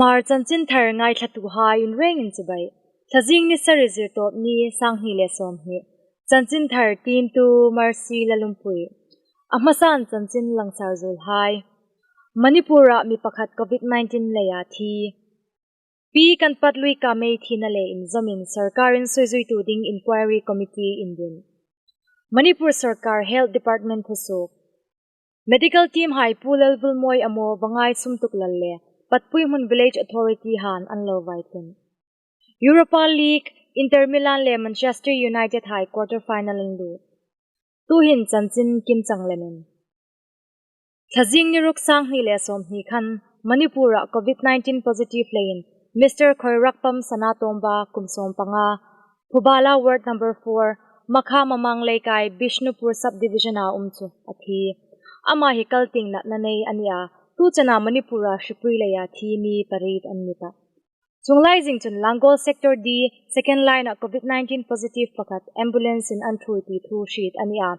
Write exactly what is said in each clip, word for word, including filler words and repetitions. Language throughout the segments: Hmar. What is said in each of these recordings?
Hmar chanchinthar ngaithlatuhai in rengin chibai. Thlazing ni sari Zirtawpni, sanghni le sawmhni. Chanchinthar tiemtu Mercy Lalunpui. A hmasan chanchin langsar zuolhai. Manipur-a mi pakhat Covid nineteen leia thi. Pi Kanpatlui Kamei thina le inzawmin sorkarin suizuitu ding inquiry committee indin. Manipur sorkar Health Department thusuok. Medical team hai Pu Lalvulmoi Amo, Vangai Sumtuklal le Patpuihmun Village Authority han an lo vaitlun. Europa League, Inter Milan le Manchester United hai quarter final an lut. Tuhin chanchin kimchang lemin. Thlazing ni ruk, sanghni le sawmhni khan Manipur-a Covid nineteen positive leiin Mister Khoirakpam Sanatomba, kum sawmpanga, Phubala Ward number four, Makha Mamang Leikai, Bishnupur Subdivision-a um chu a thi. Ama hi kaltieng natna nei a ni a, tu chena Manipur-a hripui leia thi mi pariet an ni ta. Chuong lai zing chun Langol Sector D, second line-a Covid nineteen positive pakhat ambulance-in an ṭhuoi ti thu hriet a ni a.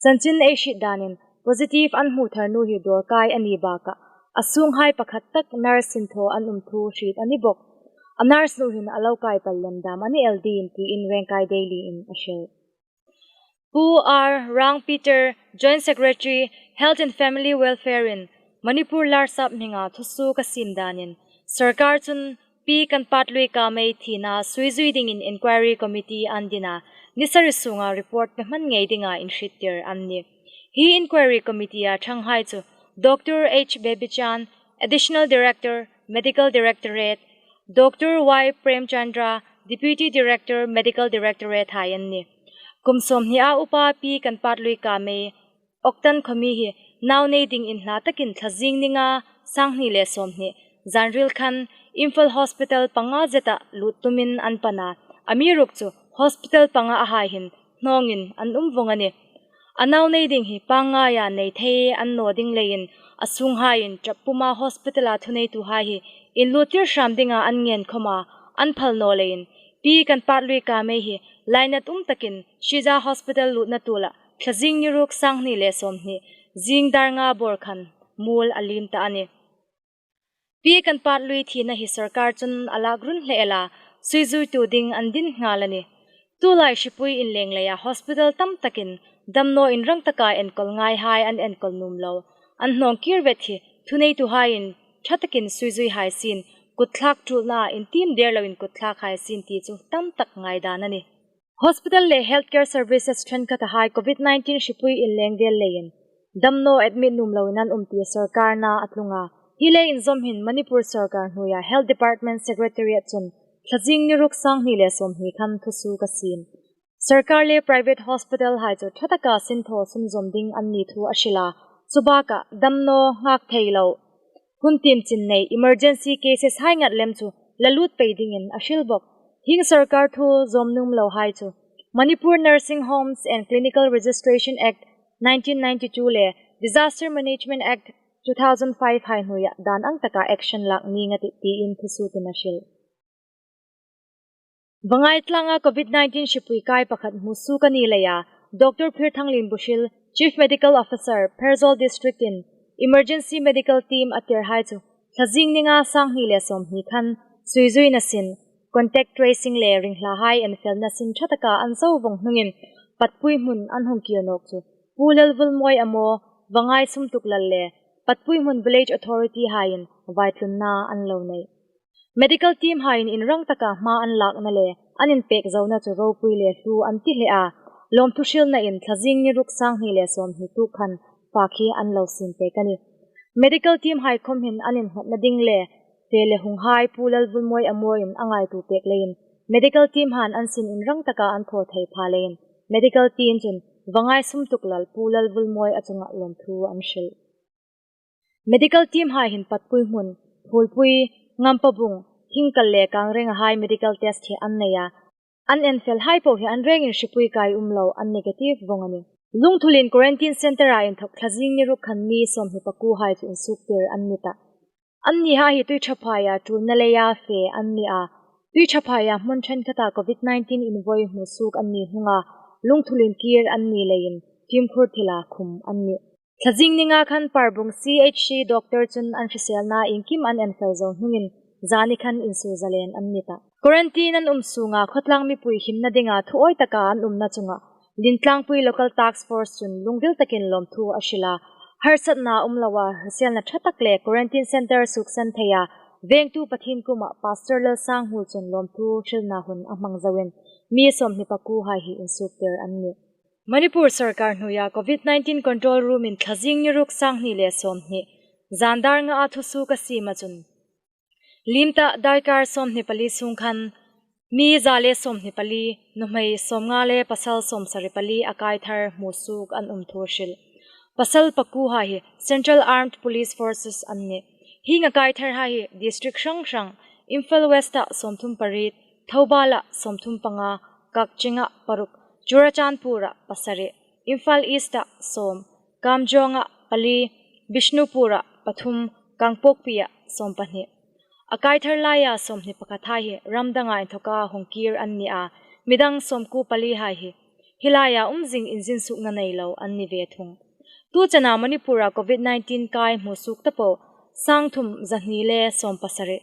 Chanchin ei hriet danin positive an hmu thar nu hi dawrkai a ni bakah a sunghai pakhat tak nurse sinthaw an um thu hriet a ni bawk. A nurse nu hin a lo kai pal lem dam a ni el ding tiin Rengkai Daily-in a hril. Pu R Rangpeter, Joint Secretary, Health and Family Welfare-in Manipur Larsap hminga thusuok a siem danin sorkar chun Pi Kanpatlui Kamei thina suizui dingin inquiry committee an din a, ni sari sunga report pe hman ngei dinga inhriettir an nih. Hi inquiry committee-a ṭhanghai chu Doctor H Bebichan, Additional Director, Medical Directorate, Doctor Y Premchandra, Deputy Director, Medical Directorate hai an nih. Kum sawmhnia upa Pi Kanpatlui Kamei, Oktan khuomi hi nau nei ding inhla takin Thlazing ni nga, sanghni le sawmhni, zanril khan Imphal Hospital panga zeta lut tumin an pan a, amiruokchu hospital panga a hai hin hnawngin an um vong a nih. A nau nei ding hi pangngaia nei thei an naw ding leiin a sunghaiin ṭap puma hospital-a thuneituhai hi inluttir hram dinga an ngen khawma an phal naw leiin Pi Kanpatlui Kamei hi lainat um takin Shija Hospital lutna tuolah Thlazing ni ruk, sanghni le sawmhni, zing dar nga bawr khan muol a liem ta a nih. Pi Kanpatlui thina hi sorkar chun a lak run hle el a, suizuitu ding an din nghal a nih. Tulai hripui inleng leia hospital tam takin damnaw inrang taka enkawl ngaihai an enkawl nuom lo. An hnawng kir vet hi thuneituhaiin ṭha takin suizui hai sien, kutthlak ṭulna intiem der loin kutthlak hai sien ti chu tam tak ngaidan a nih. Hospital le healthcare services ṭhenkhatahai Covid nineteen hripui inleng vel leiin damnaw admit nuom loin an um ti sorkar na a tlung a. Hi le inzawm hin Manipur sorkar hnuoia Health Department Secretariat chun Thlazing ni ruk, sanghni le sawmhni khan thusuok a siem. Sorkar le private hospital hai chu ṭha taka sinthaw sunzawm ding an ni thu a hril a. Chu bakah damnaw nghak thei lo, hun tiem chin nei emergency cases hai ngat lem chu la lut pei dingin a hril bawk. Hieng sorkar thu zawm nuom lohai chu Manipur Nursing Homes and Clinical Registration Act nineteen ninety-two le Disaster Management Act two thousand five hai hnuoia dan ang taka action lak ning a tih tiin thusuokin a hril. Vangai tlanga Covid nineteen hripui kai pakhat hmusuok a ni leia Doctor Phirthanglien Buhril, Chief Medical Officer, Pherzawl District-in emergency medical team a tirhai chu Thlazing ni nga, sanghni le sawmhni khan suizuina sin, contact tracing le ringhlahai enfelna sin ṭha taka an zo vong hnungin Patpuihmun an hung kir nawk chu Pu Lalvulmoi Amo, Vangai Sumtuklal le Patpuihmun Village Authority haiin vaitlunna an lo nei. Medical team haiin inrang taka hma an lakna le an inpek zona chu ropui le hlu an ti hle a. Lawmthu hrilnain Thlazing ni ruk, sanghni le sawmhni tuok khan fak hi an lo siem pek a nih. Medical team hai khawm hin an innghatna ding le fe le hunghai Pu Lalvulmoi Amoin a ngaituo pek leiin medical team han an sin inrang taka an thaw thei pha leiin medical team chun Vangai Sumtuklal, Pu Lalvulmoi a chunga lawmthu an hril. Medical team hai hin Patpuihmun, Phulpui, Ngampabung, Hingkal le Kangrenga hai medical test hi an nei a. An enfelhai po hi an rengin hripui kai um lo, an negative vong a nih. Lungthulin quarantine centre-a inthawk Thlazing ni ruk khan mi sawmhni pakuo hai chu insuoktir an ni ta. Annihai hi Tuiṭhaphaia ṭulna leia fe an ni a. Tuiṭhaphaia hmun ṭhenkhata Covid nineteen invoi hmusuok an ni hnunga lungthulin kir an ni leiin fimkhur thila khum an nih. Thlazing ni nga khan Parbung C H C doctor chun an hriselna iengkim an enfel zo hnungin Zani khan insuo zalen an ni ta. Quarantine an um sunga khawtlang mipui himna dinga thuawi taka an umna chunga Lintlangpui Local Task Force chun lungvil takin lawmthu a hril a. Harsatna um loa hriselna ṭha tak le quarantine centre suksan theia vengtu Pathien kuoma Pastor Lalsanghmul chun lawmthu hrilna hun a hmang zoin mi sawmhni pakuo hai hi insuktir an nih. Manipur sawrkar hnuoia Covid nineteen control room-in thlazing ni ruk sanghni le sawmhni zan dar ngaa thusuok a siema chun liem ta darkar sawmhni pali sung khan mi za le sawmhni pali, nuhmei sawmnga le pasal sawmsari pali a kai thar hmusuok an um thu hril. Pasal pakuo hai hi Central Armed Police Forces an nih. Hieng a kai thar hai hi district hrang hrang, Imphal West-a sawmthum pariet, Thoubal-a sawmthum panga, Kakching-a paruk, Churachandpur-a pasari, Imphal East-a sawm, Kamjong-a pali, Bishnupur-a pathum, Kangpokpi-a sawmpahni. A kai thar laia sawmhni pakhat hai hi ram danga inthawka hung kir an ni a, midang sawmkuo pali hai hi hi laia um zing inzinsuokna nei lo an ni ve thung. Tu chena Manipur-a Covid nineteen kai hmusuok ta po sangthum zahni le sawmpasari.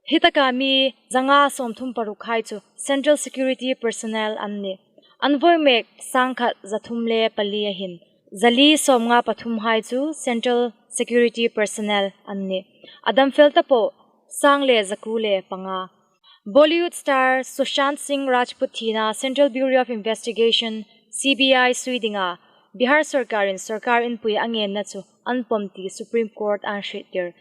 Hi taka mi zanga sawmthum paruk hai chu Central Security personnel an nih. An voi mek sangkhat zathum le pali a hin zali sawmnga pathum hai chu Central Security personnel an nih. A damfel ta po sang le zakuo le panga. Bollywood star Sushant Singh Rajput thina Central Bureau of Investigation, C B I sui dinga Bihar sawrkarin sawrkar inpui a ngenna chu an pawm ti Supreme Court an hriettir.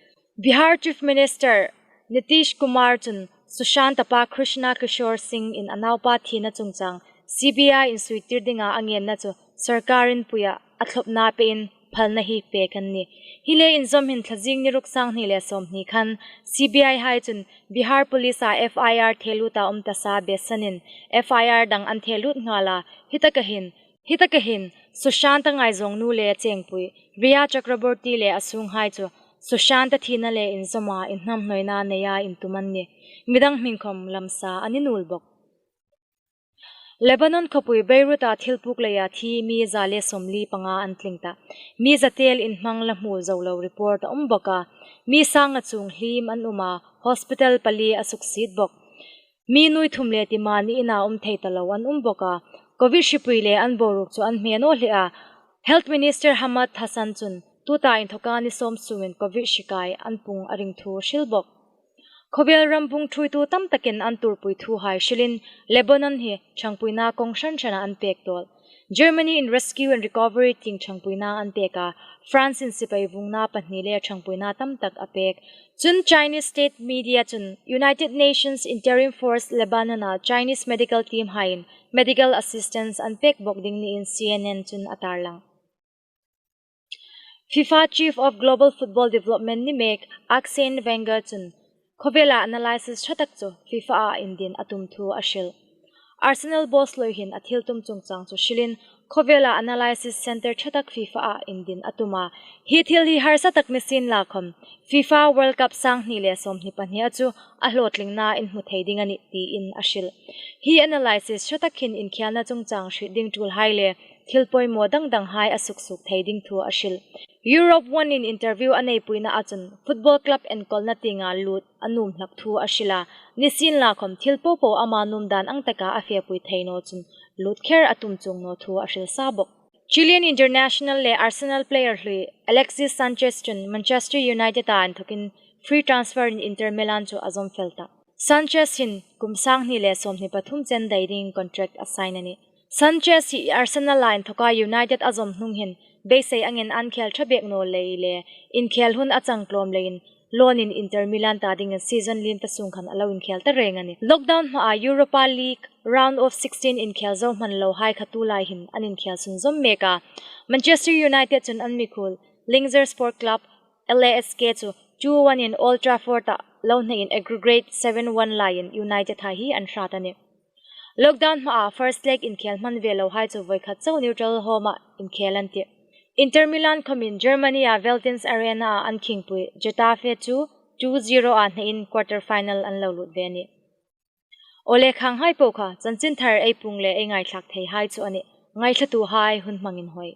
Bihar Chief Minister Nitish Kumar chun Sushant tapa Krishna Kishore Singh-in a naupa thina chungchang C B I insuitir dinga a ngenna chu sawrkar inpuia a thlopna pein phalna hi pek an nih. Hi le inzawm hin thlazing ni ruk sanghni le sawmhni khan C B I hai chun Bihar Police-a F I R theluta um ta sa beisanin F I R dang an thelut nghal a, hi taka hin, hi taka hin Sushant-a ngaizawng nu le chengpui Rhea Chakraborty le a sunghai chu Sushant-a thina le inzawma inhnamhnawina neia intum an nih. Midang hming khom lam sa an ni nuol bawk. Lebanon khawpui Beirut-a thil puk leia thi mi za le sawmli panga an tling ta. Mi za tel inhmang la hmu zo lo report a um bawk a. Mi sanga chuong hliem an um a, hospital pali a suksiet bawk. Mi nuoi thum le tima ni ina um thei ta lo an um bawk a. Covid hripui le an boruok chu an hme naw hle a. Health Minister Hamad Hassan chun tuta inthawka ni sawm sungin Covid hrikai an pung a ring thu hril bawk. Khawvel rambung thuoitu tam takin an tuorpui thuhai hrilin Lebanon hi ṭhangpuina kawng hran hrana an pek tawl. Germany-in rescue and recovery tieng ṭhangpuina an pek a, France-in sipai vungna pahni le ṭhangpuina tam tak a pek. Chun Chinese state media chun United Nations Interim Force Lebanon-a Chinese medical team haiin medical assistance an pek bawk ding niin C N N chun a tarlang. FIFA Chief of Global Football Development ni mek Arsene Wenger chun khawvela analysis ṭha tak chu FIFA-a indin a tum thu a hril. Arsenal boss hlui hin a thil tum chungchang chu hrilin khawvela analysis center ṭha tak FIFA-a indin a tum a. Hi thil hi harsa tak ni sienla khom FIFA World Cup sanghni le sawmhni pahnia chu a hlawtlingna inhmu thei ding a nih tiin a hril. Hi analysis ṭha tak hin inkhelna chungchang hriet ding ṭulhai le thil poimaw dang danghai a suksuok thei ding thu a hril. Europe One-in interview a neipuinaa chun football club enkawlna tienga lut a nuom hlak thu a hril a, ni sienla khom thil popo ama nuom dan ang taka a fepui thei naw chun lut kher a tum chuong naw thu a hril sa bawk. Chilean international le Arsenal player hlui Alexis Sanchez chun Manchester United-a inthawkin free transfer-in Inter Milan chu a zawm fel ta. Sanchez hin kum sanghni le sawmhni pathum chen dai ding contract a sign a nih. Sanchez hi Arsenal-a inthawka United a zawm hnung hin beisei angin an khel ṭha bek naw lei le inkhel hun a chang tlawm leiin loan-in Inter Milan ta dingin season liem ta sung khan a lo inkhel ta reng a nih. Lockdown hmaa Europa League round of sixteen inkhel zo hman lohai kha tulai hin an inkhel sunzawm mek a. Manchester United chun an mikhuol Linzer Sport Club, L A S K chu two one-in Old Trafford-a lo hneiin aggregate seven one laiin United hai hi an hrat a nih. Lockdown hmaa first leg inkhel hman ve lohai chu voikhat chau neutral home-a inkhel an tih. Inter Milan khomin Germany-a Veltins Arena-a an khingpui Getafe chu two zero-a hneiin quarter final an lo lut ve a nih. Aw le, khanghai po kha chanchinthar ei puong le ei ngaithlak theihai chu a nih. Ngaithlatuhai hun hmangin hawi.